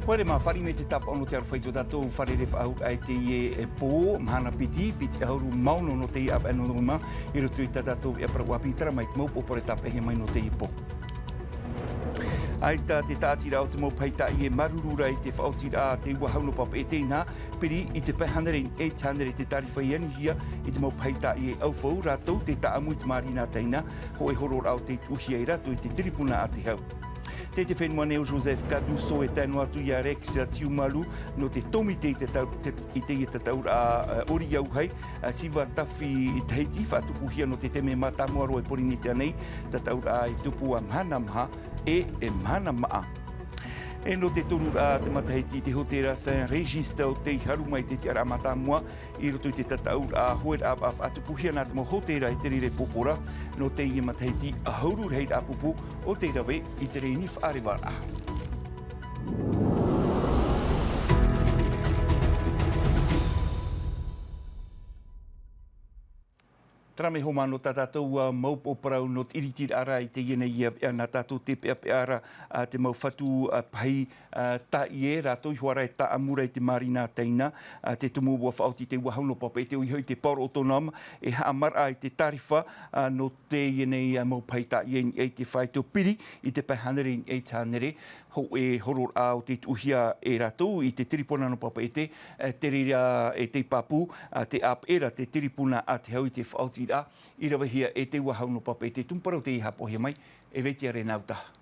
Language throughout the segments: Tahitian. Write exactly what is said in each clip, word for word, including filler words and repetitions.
Haere mai, fāriʻi mai te tāpaʻo nō te aroha i tō tātou fare faʻahou i teie pō, mahana piti, piti ʻahuru mā ono nō teie ʻāvaʻe nō Novema, i roto i tā tātou veʻa parau ʻāpī, terā mai te mau pōpō tāpeʻahia mai nō teie pō. ʻAita te tāʻatiraʻa o te mau pahi tāʻie e māuruuru ra i te faʻaotiraʻa a te ua hau nō Papeʻete, inaha, piri i te pae hānere i niʻa i te hānere te tārifa i anihia i te mau pahi tāʻie ʻaufau, rātou tē tāʻamu i te Marina Tahina, hōʻē hororaʻa o tei tuʻuhia e rātou i te tiripuna a te hau. Tei te fenua nei o Joseph Cardoso e tae noa atu ia Rex Tiumalu nō te tōmite i te tau-, te, i teie tataʻuraʻa, ā, ʻori auahi, ā, Siva Tafi Tahiti, faʻatupuhia nō te taime mātāmua roa i Pōrīnetia nei, tataʻuraʻa i tupu ā mahana maha e, e mahana maʻa. E nō te toruraʻa a te matahiti i te hōtēra Saint Régis o tei haru mai te tiʻaraʻa mātāmua, i roto i te tataʻuraʻa hōʻē rā faʻatupuhia nā te mau hōtēra i te reira pōpō ra, nō teie matahiti ʻahuru rahiraʻa pupu o tei rave i te reni faʻarevaraʻa. Terā mai hoʻi nō tā tātou, ā, mau pōpō parau nō te ʻiritiraʻa ra i teie nei, ā, nā tātou tē peʻapeʻa ra, ā, te mau fatu, ā, pahi, ā, tāʻie, rātou iho ā ra e tāʻamu ra i te Marina Tahina, ā, te tumu ua faʻaoti i te ua hau nō Papeʻete, ʻoia hoʻi te Port Autonome, e haʻamaraʻa i te tārifa, ā, nō teie nei, ā, mau pahi tāʻie i niʻa i te faito piri i te pae hānere i niʻa i te hānere, hōʻē hororaʻa o tei tuʻuhia e rātou i te tiripuna nō Papeʻete, ā, te reira e tei pāpū, ā, tē ʻāpeʻe ra te tiripuna a te hau i te faʻaotiraʻa i ravehia e te ua hau nō Papeʻete. Tumu parau tei haʻapaʻohia mai e Vetia Renau Taha.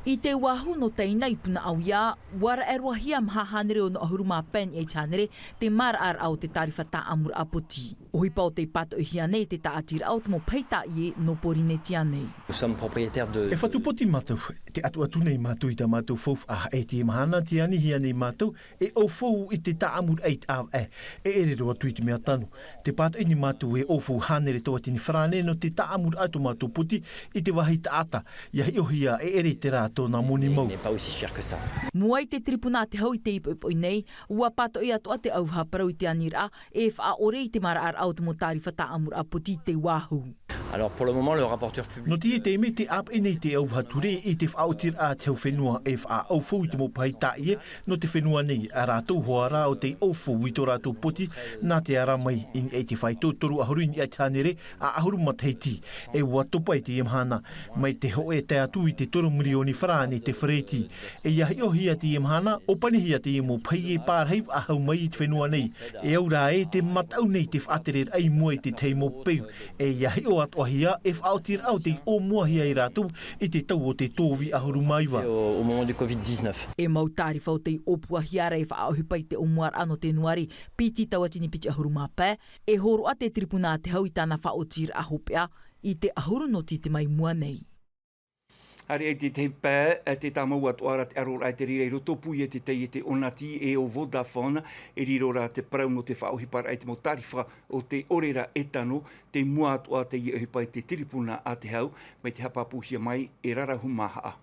I te ua hau nō Tahina i Punaʻauia, ua raʻe roa hia maha hānere ono ʻahuru mā pae i niʻa i te hānere te maraʻaraʻa o te tārifa tāʻamuraʻa poti. ʻOhipa o tei pātoʻihia nei te tāʻatiraʻa o te mau pahi tāʻie nō Pōrīnetia nei. Nous sommes propriétaires de E fatu poti mātou, tē ʻatuʻatu nei mātou i tā mātou faufaʻa, e teie mahana tē anihia nei mātou e ʻaufau i te tāʻamuraʻa i te ʻāvaʻe. E ʻere roa atu i te mea tano. Tē pātoʻi nei mātou e ʻaufau hānere tauatini farāne nō te tāʻamuraʻa i tō mātou poti i te vāhi taʻata. ʻIa hiʻohia e ʻere i terā tōna moni mau. N'est pas aussi cher que ça. Mua i te tiripuna a te hau i te ipoipo nei, ua pātoʻi atoʻa te ʻauvaha parau i te aniraʻa e faʻaʻore i te maraʻaraʻa o te mau tārifa tāʻamuraʻa poti i te ua hau. Alors, pour le moment, le rapporteur public, Nō teie taime, tē ʻāpeʻe nei te ʻauvaha ture i te faʻaotiraʻa a te hau fenua e faʻaʻaufau i te mau pahi tāʻie nō te fenua nei, a rātou hoʻi rā o tei ʻaufau i tō rātou poti, nā te ara mai i niʻa i te faito toru ʻahuru i niʻa i te hānere ʻahuru matahiti. E ua topa i teie mahana, mai te hōʻē tae atu i te toru mirioni farāne te fereti. E ʻia hiʻohia teie mahana, ʻōpanihia teie mau pahi e pārahi faʻahou mai i te fenua nei. E au rā ē, tē mataʻu nei te faʻatereraʻa i mua i te tahi mau peu. E ʻia hiʻo atoʻahia e faʻaotiraʻa o tei ʻōmuahia e rātou i te tau o te tōvī ʻahuru mā iva. Au, au moment du covid dix-neuf. E mau tārifa o tei ʻōpuahia ra e faʻaʻohipa i te ʻōmuaraʻa nō Tenuare, piti tauatini piti ʻahuru mā pae, e hōroʻa te tiripuna a te hau i tāna faʻaotiraʻa hopeʻa i te ʻahuru nō Tītī mai mua nei. ʻAreʻa i te tahi pae, e tē tāmau atoʻa ra te ʻaroraʻa i te reira i roto pū ia i te taiete ʻōnati e ʻo Vodafone, e riro ra te parau nō te faʻaʻohiparaʻa i te mau tārifa o te ʻore ra etano, tei mua atoʻa teie ʻohipa i te tiripuna a te hau, mai te haʻapāpūhia mai e Rarahu Mahaʻa.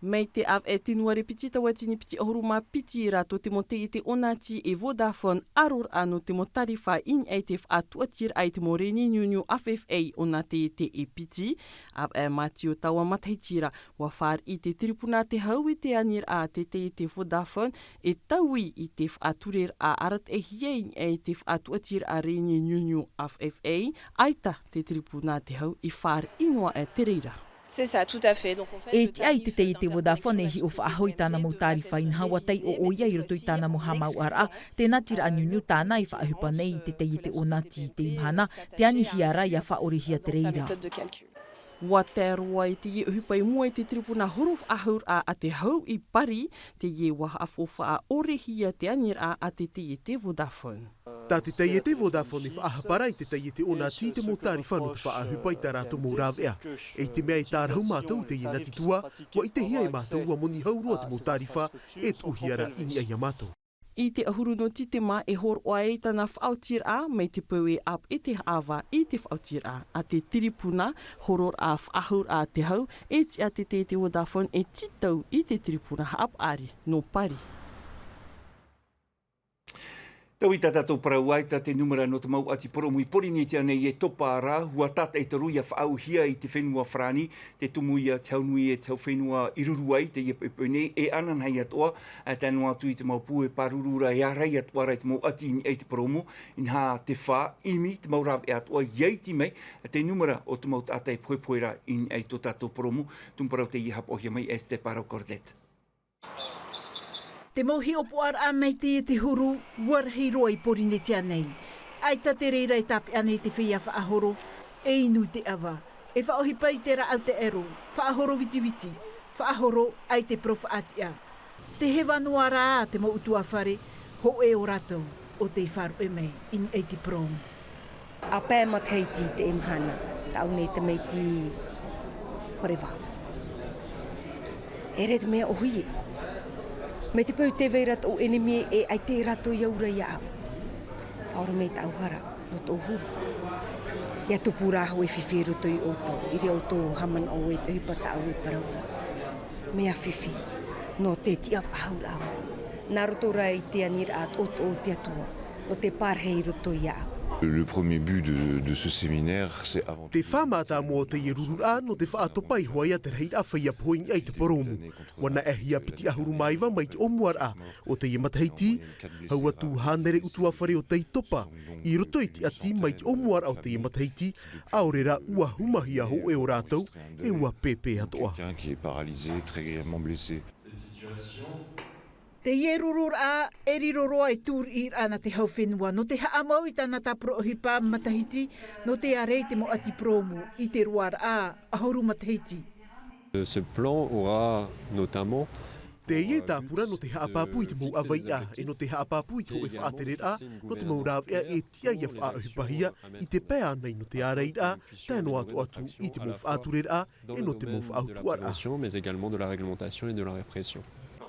Mai te ʻāvaʻe Tenuare piti tauatini piti ʻahuru mā piti ra tō te mau taiete ʻōnati e Vodafone, ʻaroraʻa nō te mau tārifa i niʻa i te faʻatuatiraʻa i te mau reni niuniu ʻāfaʻifaʻi o nā taiete e piti. ʻĀvaʻe Mātiu taua matahiti ra, ua fāriʻi te tiripuna a te hau i te aniraʻa a te taiete Vodafone e taui i te faʻatureraʻa arataʻihia i niʻa i te faʻatuatiraʻa reni niuniu ʻāfaʻifaʻi, ʻaita te tiripuna a te hau i fāriʻi noa aʻe te reira. C'est ça, tout à fait. Donc, en fait, E le tiʻa i te tarif taiete d'enterprise Vodafone e hiʻo faʻahou i tāna mau tārifa, inaha ua taiʻo ʻoia i roto i tāna mau haʻamāuʻaraʻa, te natiraʻa niuniu tāna e faʻaʻohipa nei i te taiete ʻōnati i teie mahana, tē anihia ra ʻia faʻaʻorehia te reira. Sa méthode de calcul. Ua tae roa i teie ʻohipa i mua i te tiripuna huru faʻahouraʻa a te hau i Pari, teie ua haʻafaufaʻa ʻorehia te aniraʻa a te taiete Vodafone. Tā te taiete Vodafone e faʻahapa ra i te taiete ʻōnati i te mau tārifa nō te faʻaʻohipa i tā rātou mau rāveʻa. E i te mea e tārahu mātou i teie nati tua, ua ʻitehia e mātou ua moni hau roa te mau tārifa e tuʻuhia ra i niʻa ia mātou. I te ʻahuru nō Tītema e hōroʻa ai tāna faʻaotiraʻa, mai te peu e ʻāpeʻe te haʻavā i te faʻaotiraʻa a te tiripuna hororaʻa faʻahouraʻa a te hau, e tiʻa te taiete Vodafone e tītau i te tiripuna haʻapaʻari nō Pari. Taui tā tātou parau, ʻaita te nūmera nō te mau ʻati porōmu i Pōrīnetia nei e topa ra, ʻua tātaʻitahi ia faʻaauhia i te fenua Farāni, te tumu ia te hau nui e te hau fenua i ruru ai teie poʻipoʻi nei, e ananahi atoʻa, ʻaita noa atu i te mau pū e pāruru ra, e ārai atoʻa ra i te mau ʻati i niʻa i te porōmu, inaha te fā, ʻimi te mau rāveʻa atoʻa, ʻia iti mai te nūmera o te mau taʻata e pohepohe ra i niʻa i tō tātou porōmu. Tumu parau teie haʻapaʻohia mai e Esther Parau Cordet. Te mau hiʻopoʻaraʻa mai teie te huru, ʻua rahi roa i Pōrīnetia nei. ʻAita te reira e tāpeʻa nei te feiā faʻahoro, e inu i te ʻava, e faʻaʻohipa i te rāʻau taʻero, faʻahoro vitiviti, faʻahoro ʻaita e parau faʻatiʻa. Tē heva noa ra te mau ʻutuāfare, hōʻē o rātou o tei faʻaroʻo mai i niʻa i te porōmu. ʻA pae matahiti i teie mahana, tāʻu nei tamaiti hōreva. E ʻere te mea ʻōhie. Mai te peu tē vai ra tōʻu ʻenemi e ʻaita rātou ia ora iāʻu. Faʻaora mai tāʻu hara, nō tōʻu huru. ʻIa tupu rā hōʻē fifi i roto ia ʻoutou, i reira ʻoutou haʻamanaʻo e te ʻohipa tāʻu e parau ra. Mea fifi, nō te tiʻa faʻahou ra mai. Nā roto rā i te aniraʻa tōtō o te Atua, nō te pārahi i roto iāʻu. Le premier but de, de ce séminaire, c'est avant tout... Te fā mātāmua o teie rururaʻa, nō te faʻatopa iho ā ia te rahiraʻa feiā pohe i niʻa i te porōmu. ʻUa naʻehia piti ʻahuru mā iva mai te ʻōmuaraʻa o teie matahiti, hau atu hānere ʻutuāfare o tei topa, i roto i te ʻati mai te ʻōmuaraʻa o teie matahiti, ʻaore rā ʻua humahia hōʻē o rātou, e ʻua pēpē atoʻa. Quelqu'un qui est paralysé, très grièvement blessé. Teie rururaʻa, e riro roa ei tūriʻiraʻa nā te hau fenua, nō te haʻamau i tāna tāpura ʻohipa matahiti, nō te ārai i te mau ʻati porōmu, i te roaraʻa ʻahuru matahiti. Ce plan aura notamment... Teie tāpura nō te haʻapāpū i te mau ʻaveiʻa, e nō te haʻapāpū i te hōʻē faʻatereraʻa, nō te mau rāveʻa e tiʻa ia faʻaʻohipahia, i te pae ānei nō te ārairaʻa, tae noa atu atu i te mau faʻatureraʻa, e nō te mau faʻautuʻaraʻa. Mais également de la réglementation et de la répression.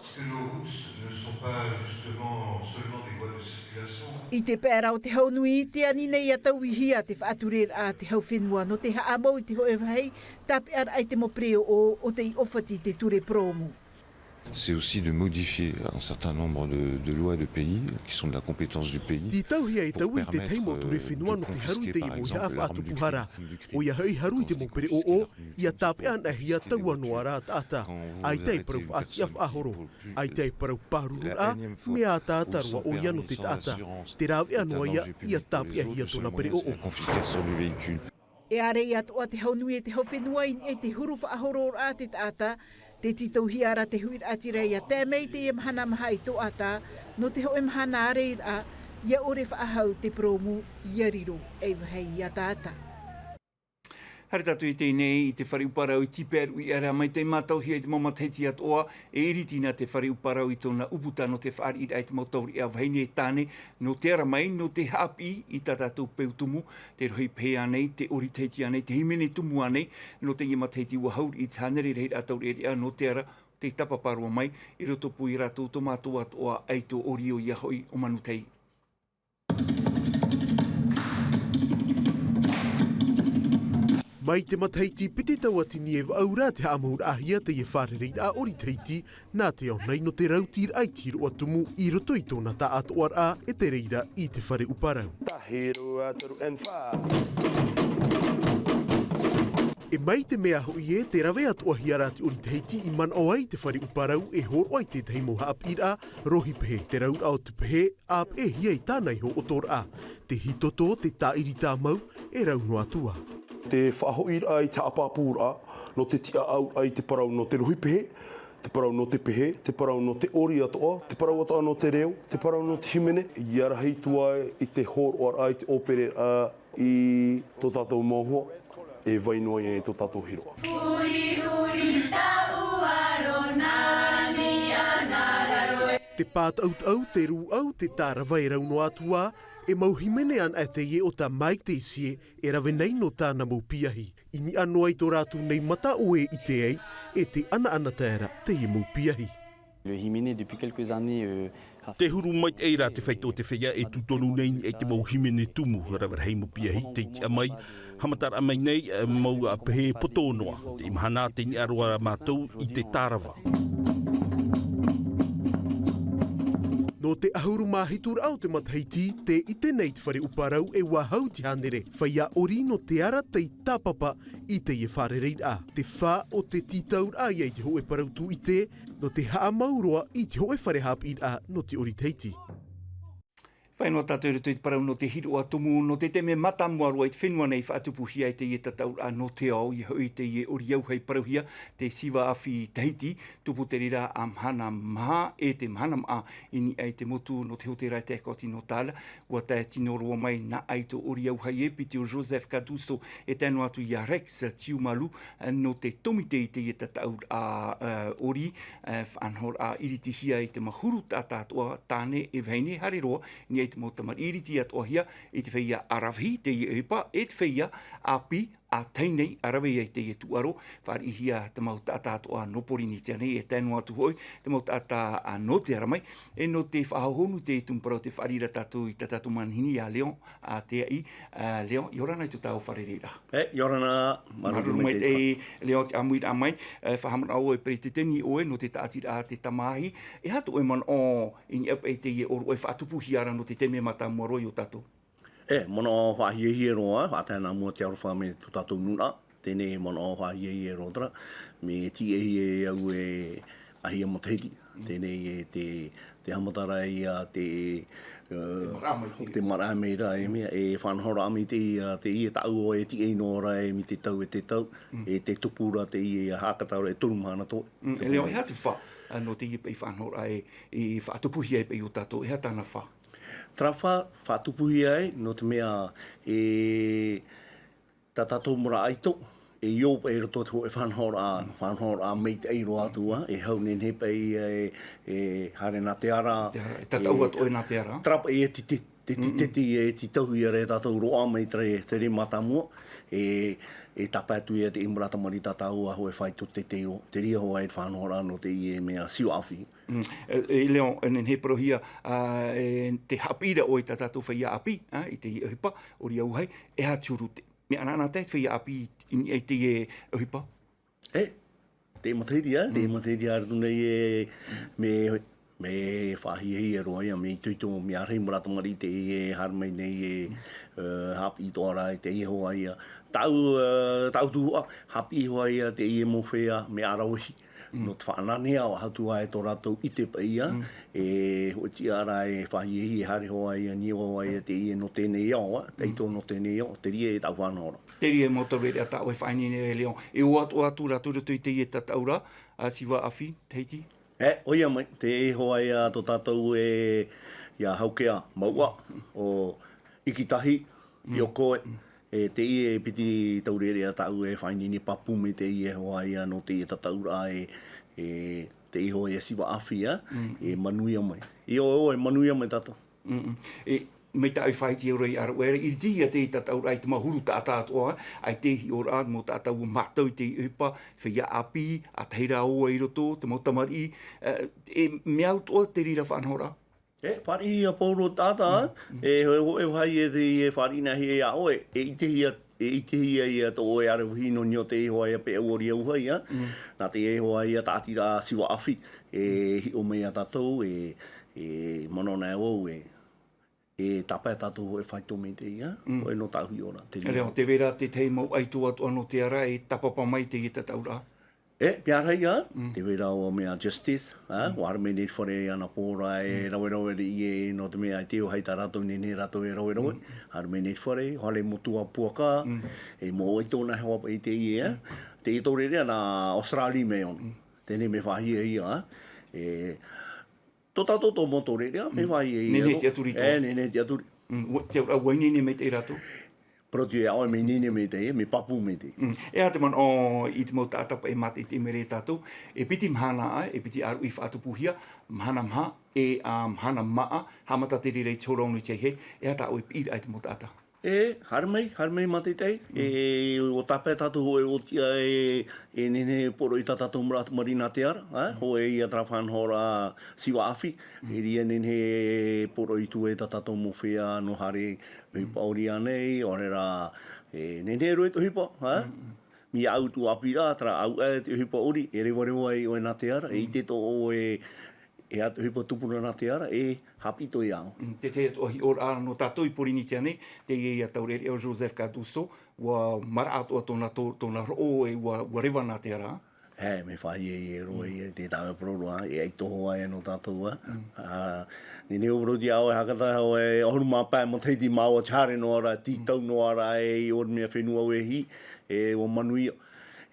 Parce que nos routes ne sont pas justement seulement des voies de circulation. I te pae ra o te hau nui, tē ani nei ʻia tauihia te faʻatureraʻa a te hau fenua nō te haʻamau i te hōʻē vāhi tāpeʻaraʻa i te mau pereoʻo o tei ʻōfati i te ture porōmu. C'est aussi de modifier un certain nombre de, de lois et de pays qui sont de la compétence du pays. Tē tauhia e taui i te tahi mau ture fenua nō te haru i teie mau haʻa faʻatupuhara. ʻOia hoʻi, haru i te mau pereoʻo, ʻia tāpeʻa anaʻe hia taua noa ra taʻata. ʻAita e parau faʻatiʻa faʻahoro, ʻaita e parau pārururaʻa, mea ataata roa ʻoia nō te taʻata. Tē rāveʻa noa ia, ʻia tāpeʻahia tōna pereoʻo. E ārai atoʻa te hau nui e te hau fenua i niʻa i te huru faʻahororaʻa a te taʻata, tē tītauhia ra te huiraʻatira ʻia tae mai i teie mahana maha i Toʻata, nō te hōʻē mahana ārairaʻa, ʻia ʻore faʻahou te porōmu, ʻia riro ei vāhi ʻia taʻata. Haere tātou i teie nei i te fare ʻuparau i Tipearuʻi, ʻaore rā, mai tei mātauhia i te mau matahiti atoʻa, e iriti na te fare ʻuparau i tōna ʻūputa nō te fāriʻiraʻa i te mau taureʻa vahine tāne, nō te ara mai, nō te haʻapiʻi i tā tātou peu tumu, te rohi pehe ānei, te ʻori tahiti ānei, te hīmene tumu ānei, nō teie matahiti ʻua hauriʻi te hānere rahiraʻa taureʻareʻa nō te ara, tei tāpapa roa mai, i rotopū ia rātou tō mātou atoʻa ʻaito ʻori ʻoia hoʻi ʻo Manutai. Mai te matahiti piti tauatini e vaʻu ra te haʻamauraʻahia teie fārereiraʻa ʻori tahiti, nā te ao nei nō te rautiraʻa i te hiroʻa tumu i roto i tōna taʻatoʻaraʻa e te reira i te fare ʻuparau. Tahi, rua, toru, and five. E mai te mea hoʻi ē, tē rave atoʻahia ra te ʻori tahiti i manaʻo ai te fare ʻuparau e hōroʻa i te tahi mau haʻapiʻiraʻa rohi pehe, te rauraʻa o te pehe, ʻāpeʻehia i tāna iho ʻotoraʻa, te hitoto, te tāʻiri tāmau, e rau noa atu ā. Te faʻahoʻiraʻa i te haʻapāpūraʻa, nō te tiʻaʻauraʻa i te parau nō te rohi pehe, te parau nō te pehe, te parau nō te ʻori atoʻa, te parau atoʻa nō te reo, te parau nō te hīmene, ʻia rahi atu ā i te hōroʻaraʻa, i te ʻōpereraʻa i tō tātou mau hoa, e vai noa ia i tō tātou hiroʻa. Te pātaʻutaʻu, te rūʻau, te tārava e rau noa atu ā, e mau hīmene anaʻe teie o tā Mike Teisie, e rave nei nō tāna mau piahi. I niʻa noa i tō rātou nei mata ʻoe e ʻite ai, e te ʻanaʻanatae ra teie mau piahi. Le hīmene, depuis quelques années, euh, a... Tē huru maitaʻi ra te faito o te feiā e tū tonu nei i te mau hīmene tumu, rave rahi mau piahi tei tiʻa mai, haʻamataraʻa mai nei, eh, mau, eh, pehe poto noa. Teie mahana tei niʻa roa ra mātou i te tārava. Nō te ʻahuru mā hitu raʻa o te matahiti, tē ʻite nei te fare ʻuparau e ua hau te hānere, feiā ʻori nō te ara tei tāpapa i teie fārereiraʻa. Te fā o te tītauraʻa ia i te hōʻē parau tūʻite, nō te haʻamau roa i te hōʻē fare haʻapiʻiraʻa nō te ʻori Tahiti. Fai noa tātou i roto i te parau nō te hiroʻa tumu, nō te taime mātāmua roa i te fenua nei faʻatupuhia ai teie tataʻuraʻa nō te ao, ia hoʻi teie ʻori auahi parauhia, te Siva Afi Tahiti, tupu te reira a mahana maha e te mahana maʻa i niʻa i te motu nō te hōtēra e te Aircott Notaire, ua tae tino roa mai nā ʻaito ʻori auahi e piti o Joseph Cardoso e tae noa atu ia Rex Tiumalu, nō te tōmite i teie tataʻuraʻa, ā, ʻori, ā, faʻanahoraʻa iritihia i te mau huru taʻata atoʻa, tāne e vahine, haere roa, i niʻa i te mau tamariʻi iriti atoʻahia, i te feiā ʻaravihi, teie ʻohipa, e te feiā ʻāpī, ʻa tahi nei, ʻa rave ai teie tūʻaro, fāriʻihia te mau taʻata atoʻa nō Pōrīnetia nei, e tae noa atu hoʻi, te mau taʻata, ā, nō te ara mai, e nō te faʻahohonu i te tumu parau tē fāriʻi ra tātou i tā tātou manihini ia Léon, ā, Teaʻi, ā, Léon, ʻia ora na i tō tāua fārereiraʻa. E, ʻia ora na, māuruuru Māuruuru mai maitaʻi, Léon, te ʻāmuiraʻa mai, e, faʻahaʻamanaʻo e peretiteni ʻoe nō te tāʻatiraʻa a te tamāhine, e aha tō ʻoe manaʻo i niʻa paʻi i teie ʻōroʻa e faʻatupuhia ra nō te taime mātāmua roa i ō tātou? E, manaʻo faʻahiahia roa, faʻatae nā mua te aroha mai tō tātou nūnaʻa, teie nei manaʻo faʻahiahia roa terā, mea tīaʻihia au e ʻāhia matahiti, teie nei e te, te haʻamata ra ia te, ā, Te maraʻa mai te te maraʻa mai ra, e mea, e faʻanahoraʻa mai teie, teie tāʻu e tīaʻi noa ra e mai te tau e te tau, e te tupu ra teie haʻakata ra e toru mahana toe. Mm, e Léon, e aha te fā, ā, nō teie paʻi faʻanahoraʻa e, e faʻatupuhia ai paʻi ō tātou, e aha tāna fā? Terā fā, faʻatupuhia ai, nō te mea, e, tā tātou mau ʻaito, e ʻio paʻi i roto i te hōʻē faʻanahoraʻa, faʻanahoraʻa maitaʻi roa atu ā, e hau nehenehe paʻi ia e, e haere nā te ara, Te ara, e tataʻu e, atoʻa nā te ara. Terā paʻi e te, te, te, te, te, e tītauhia ra e tātou roa mai te, te rē mātāmua, e, e tāpae atu ia te mau tamariʻi tā tāua hōʻē faito te, te, te reira hoʻi e faʻanahoraʻa nō teie mea Siva Afi. Mm. E, e Léon, e nehenehe e parauhia, ā, e, tē haʻapiʻi ra ʻoe i tā tātou feiā ʻāpī, ā, i teie ʻohipa, ʻori auahi, e aha te huru, te, mea ʻanaʻanatae te feiā ʻāpī i niʻa i teie ʻohipa? E, teie matahiti, ā, teie matahiti haere atu nei e, mea, mea faʻahiahia roa ia, mea itoito, mea rahi mau tamariʻi teie e haere mai nei e, ā, haʻapiʻi atoʻa ra i teie hoʻi ia. Tāʻu, ā, tāʻu tuhaʻa, haʻapiʻi hoʻi ia teie mau feiā, mea ʻaravihi. Nō te faʻananea atu ā e tō rātou ʻite paʻi ia, e hōʻē tiʻaraʻa e faʻahiahia e haere hoʻi ia, niʻa hoʻi ia teie nō teie ao, ā, tei tō nō teie ao, te reira e tāʻu faʻanahoraʻa. Te reira mau taureʻareʻa tā ʻoe e faʻaineine ra e Léon. E ʻō atoʻa atu rātou i roto i teie tataʻuraʻa, ā, Siva Afi Tahiti? E, ʻoia mai, teie hoʻi ia tō tātou e, ia Haukea Mauʻa, ʻo Ikitahi, ʻIokoe, e teie e piti taureʻareʻa tāʻu e faʻaineine pāpū mai teie hoʻi ia nō teie tataʻuraʻa e, e teie hoʻi ia Siva Afi, ā, e manuia mai. ʻIo, ʻio, e manuia mai tātou. Mm, mm. E, mai tāʻu e faʻaʻite ʻia ora i a ʻoe, e ʻiritihia teie tataʻuraʻa i te mau huru taʻata atoʻa, ā, ʻaita e hiʻo ra, mau taʻata ua mātau i te ʻohipa, feiā ʻāpī, ʻa tahi rā ʻoe i roto, te mau tamariʻi, e, e mea au atoʻa te reira faʻanahoraʻa. E, fāriʻihia pauroa taʻata, e, hōʻē, hōʻē vāhi e te, e fāriʻi nā hea ia ʻoe, e ʻitehia, e ʻitehia ia tō ʻoe ʻaravihi nō niʻa i teie hoʻi ia peʻau ʻori auahi, ā. Nā teie hoʻi ia tāʻatiraʻa Siva Afi, e hiʻo mai ia tātou, e, e manaʻo nei vau, e, e tāpae tātou hōʻē faito mai teie, ā. Hōʻē nō tāʻu hiʻoraʻa, te reira. Reo, tē vai ra te tahi mau ʻaito atoʻa nō te ara e tāpapa mai teie tataʻuraʻa. E, mea rahi ā, tē vai ra ʻo mea Justice, ā, ʻua haere mai nei te fare i ana pō ra e raverave ra ʻoia nō te mea ʻaita e ʻō hia tā rātou, nehenehe rātou e raverave, haere mai nei te fare, hale motu ā puaka, e mau ʻaito nā hea paʻi teie, ā, teie taureʻareʻa nā Australia mai ʻōna. Teie nei mea faʻahiahia, ā, e, tō tātou tō mau taureʻareʻa, mea faʻahiahia. Nehenehe e tiʻaturi atoʻa. E, nehenehe e tiʻaturi. Mm, ua, te auraʻa ua ineine maitaʻi rātou. Parau atu ā ʻoe, mea ineine maitaʻi, mea pāpū maitaʻi. Mm. E aha te manaʻo i te mau taʻata paʻi e mātaʻitaʻi mai ra ia tātou, e piti mahana ā, e piti ʻāruʻi faʻatupuhia, mahana maha, e, ā, mahana māʻa, haʻamata te reira i te hora ono i te heheu, e aha tā ʻoe piʻiraʻa i te mau taʻata? E, haere mai, haere mai mātaʻitaʻi, e, ʻua tāpae tātou hōʻē ʻōtiʻa e, e nehenehe e poroʻi tā tātou mau tamariʻi nā te ara, ā, hōʻē ia terā faʻanahoraʻa Siva Afi, e reira nehenehe e poroʻi atu ai tā tātou mau feiā nō haere ʻohipa ʻori ānei, ʻaore rā, e, nehenehe e roaʻa i te ʻohipa, ā? Mea au atu ʻāpī ra, terā au ʻā i te ʻohipa ʻori, e revareva ai ʻoe nā te ara, e ʻite atoʻa ʻoe, E atu, ʻohipa tupuna nā te ara, e haʻapiʻi atoʻa ia au. Mm, te, te atoʻa hiʻoraʻa nō tātou i Pōrīnetia nei, teie ia taureʻareʻa ʻo Joseph Cardoso, ʻua maraʻa atoʻa tōna, tō-, tōna roʻo e ʻua, ʻua reva nā te ara. E, mea faʻahiahia roa ia te tāvea parau roa, e ʻaito hoʻi nō tātou, ā. Mm. Ā, nehenehe ʻo parau atu ia ʻoe, e haka tahi ʻoe, ʻahuru mā pae matahiti māua tē haere noa ra, tītau noa ra, e, i ʻō ra mea fenua vehi, e, ʻua manuia.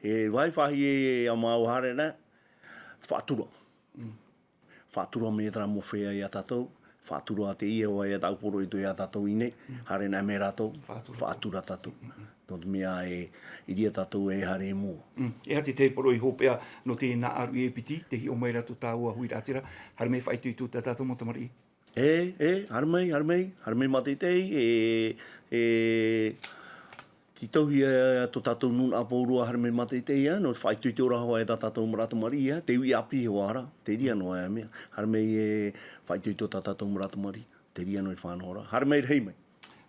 E, vai faʻahiahia ia māua haere na, faʻatura. Mm. Faʻatura mai terā mau feiā ia tātou, faʻatura teie hoʻi ia tāʻu poroʻi atoʻa ia tātou i ʻō nei, mm, haere na mai rātou, faʻatura. Faʻatura tātou. Mm, mm. Nō te mea e, i reira tātou e haere i mua. Mm. E aha te tahi poroʻi hopeʻa nō teie nā ʻāruʻi e piti, tē hiʻo mai ra tō tāua huiraʻatira, haere mai faʻaitoito tā tātou mau tamariʻi. E, e, haere mai, haere mai, haere mai mātaʻitaʻi, e, e, tītauhia tō tātou nūnaʻa pauroa haere mai mātaʻitaʻi, ā, nō te faʻaitoito ra hoʻi tā tātou maraʻa tamariʻi, ā, te uʻi ʻāpī hoʻi ra, te reira noa ia mea, haere mai e faʻaitoito tā tātou maraʻa tamariʻi, te reira noa i te faʻanahoraʻa, haere mai rahi mai.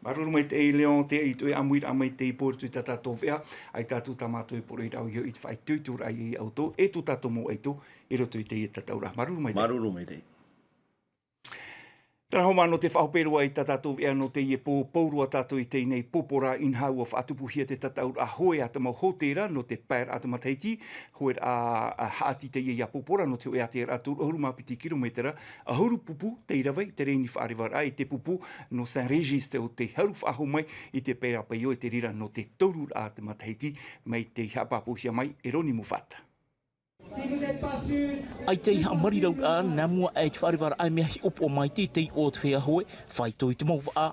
Māuruuru maitaʻi Léon, teie ʻāmuiraʻa mai teie pō i roto i tā tātou veʻa, ʻaita atu tā mātou e poroʻi ra ʻoia hoʻi i te faʻaitoitoraʻa ia ʻoutou, e tō tātou mau ʻaito, i roto i teie tataʻuraʻa. Māuruuru maitaʻi. Māuruuru maitaʻi. Terā hoʻi mā nō te faʻahope roa i tā tātou veʻa nō teie pō, pauroa tātou i teie nei pōpō ra, inaha ʻua faʻatupuhia te tataʻuraʻa hoe a te mau hōtēra nō te paeraʻa a te matahiti, hoeraʻa, ā, haʻati teie ia pōpō ra nō te hoʻē ātearaʻa toru ʻahuru mā piti kirometera, ʻahuru pupu tei rave, te reni faʻarevaraʻa i te pupu nō Saint-Régis, ʻo tē haru faʻahou mai i te pae ra paʻi ʻoe, te reira nō te toruraʻa a te matahiti, mai tei haʻapāpūhia mai e Roni Moffat. ʻAita i haʻamariraʻa, nā mua aʻe i te faʻarevaraʻa e mea hiʻopoʻa mai te, te iʻoa o te feiā hoe, faito i te mau vaʻa,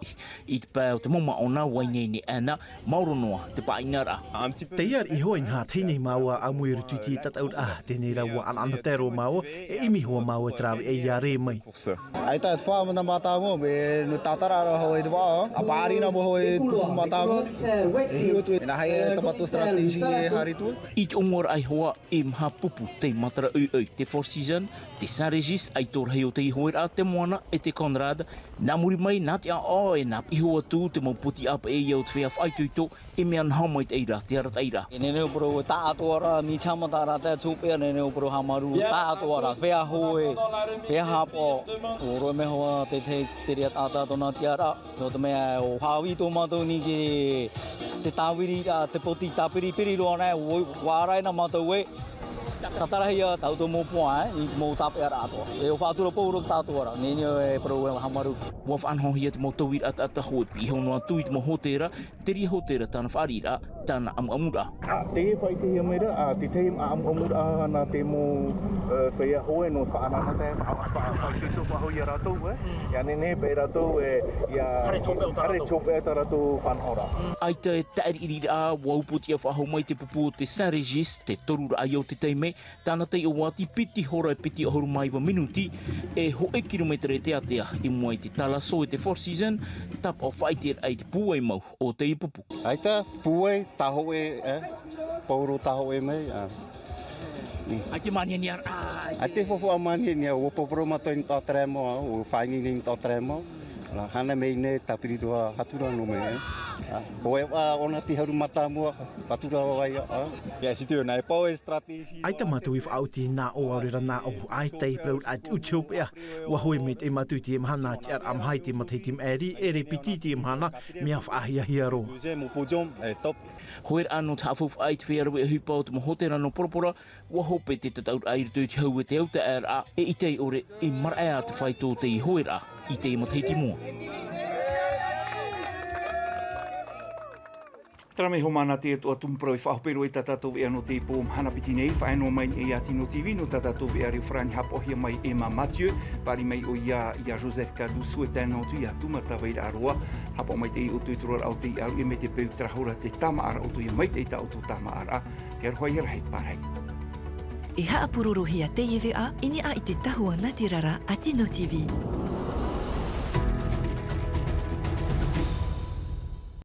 i te pae o te mau māʻona, ʻua ineine ʻana, maoro noa te pāʻinaraʻa. Tē ʻite ra iho ā, inaha teie nei māua ʻāmui i roto i te tataʻuraʻa, teie nei rā ʻua ʻanaʻanatae roa māua, e ʻimi hoʻi māua i terā veʻa ʻia ʻere mai. ʻAita e te fā mana mātāmua, me nō tātara ra hoʻi te vaʻa, ā, paʻari nā mua hoʻi pupu mātāmua, e hiʻo atu, e nāhea tā mātou stratégie e haere atu. I te ʻōmuaraʻa iho ā, e maha pupu tei matara ʻoiʻoi, te Four Seasons, te Saint-Régis, ʻaito rahi o teie hoeraʻa, te Moana, e te Conrad, nā muri mai, nā te ʻāʻau, e nā piʻi atu te mau poti ʻāpeʻe ia o te feiā faʻaitoito, e mea noho maitaʻi ra te arataʻiraʻa. E nehenehe ʻo parau e taʻatoʻa ra, nī chama tā rātou e tūpeʻa, nehenehe ʻo parau haʻamāuruuru taʻatoʻa ra, feiā hoe, feiā haʻapaʻo, ʻo roa mai hoʻi te, te, te reira taʻata tōna tiʻaraʻa. Nō te mea, ʻua haʻavī tō mātou nei te, te tāviriraʻa, te poti tāpiripiri roa nei, ʻua, ʻua ʻārai nā mātou ē, tātarahia tā ʻoutou mau poa, e, i te mau tāpeʻaraʻa atoʻa. E ʻua faʻatura pauroa tātou ra, nehenehe e parau e haʻamāuruuru. ʻUa faʻanahohia te mau tauiraʻa taʻata hoe, piʻi iho noa atu i te mau hōtēra, te reira hōtēra tāna fāriʻiraʻa, tāna ʻamuʻamuraʻa. Ā, teie faʻaʻitehia mai ra, ā, te tahi ʻamuʻamuraʻa nā te mau, ē, feiā hoe nō faʻanahoraʻa, ā, faʻaitoito faʻahou ia rātou, ē. ʻIa nehenehe paʻi rātou, ē, ʻia haere tōpeʻa tā rātou faʻanahoraʻa. ʻAita e tāʻiriʻiriraʻa, ʻua upoʻotiʻa faʻahou mai te pupu o te Saint-Régis, te toruraʻa ia o te taime, tāna taiʻo ʻati piti hora e piti ʻahuru mā iva minuti, e hōʻē kirometera e teatea, i mua i te Thalasso e te Four Seasons, tāpaʻo faʻaʻiteraʻa i te pūai mau o teie pupu. ʻAita, pūai, tāhōʻē, ē? Pauroa tāhōʻē mai, ā. Mm. ʻAita e māniania, ā, ʻaita e faufaʻa māniania, ʻua pauroa mātou i nā taʻata mau, ʻua faʻaineine i nā taʻata mau. Ā, hana mai nei, tāpiri atoʻa, faʻatura noa mai, ē? Ā, ʻoe, ā, ʻōna te haru mātāmua, faʻatura vai, ā. ʻAita mātou i faʻaoti nā ʻō, ʻaore rā nā ʻō, ʻaita e parau ra te ʻū hopeʻa. ʻUa hoe maitaʻi mātou i teie mahana, tiʻaraʻa maha i te matahiti maʻiri, ʻere piti i teie mahana, mea faʻahiahia roa. Hoeraʻa nō te haʻafaufaʻa i te feiā rave ʻohipa o te mau hōtēra nō Poropora, ʻua hope te tataʻuraʻa i roto i te hau e te autaearaʻa, e ʻita i ʻore, i maraʻa te faito o teie hoeraʻa, i teie matahiti mua. Terā mai hoʻi mā nā te atoʻa tumu parau e faʻahope roa i tā tātou veʻa nō teie pō mahana piti nei, faʻaea noa mai nei ia Tino TV, nō tā tātou veʻa reo farāni haʻapaʻohia mai e Emma Mathieu, pāri mai ʻoia ia Joseph Cardoso e tae noa atu ia Tuma Tavairaʻaroa, haʻapaʻo maitaʻi ʻoutou i te roaraʻa o teie ʻāruʻi mai te peu terā hora te tāmāʻaraʻa ʻoutou ia maitaʻi tā ʻoutou tāmāʻaraʻa, te aroha ia rahi, pārahi. E haʻapurorohia teie veʻa, i niʻa i te tahua natirara a Tino TV.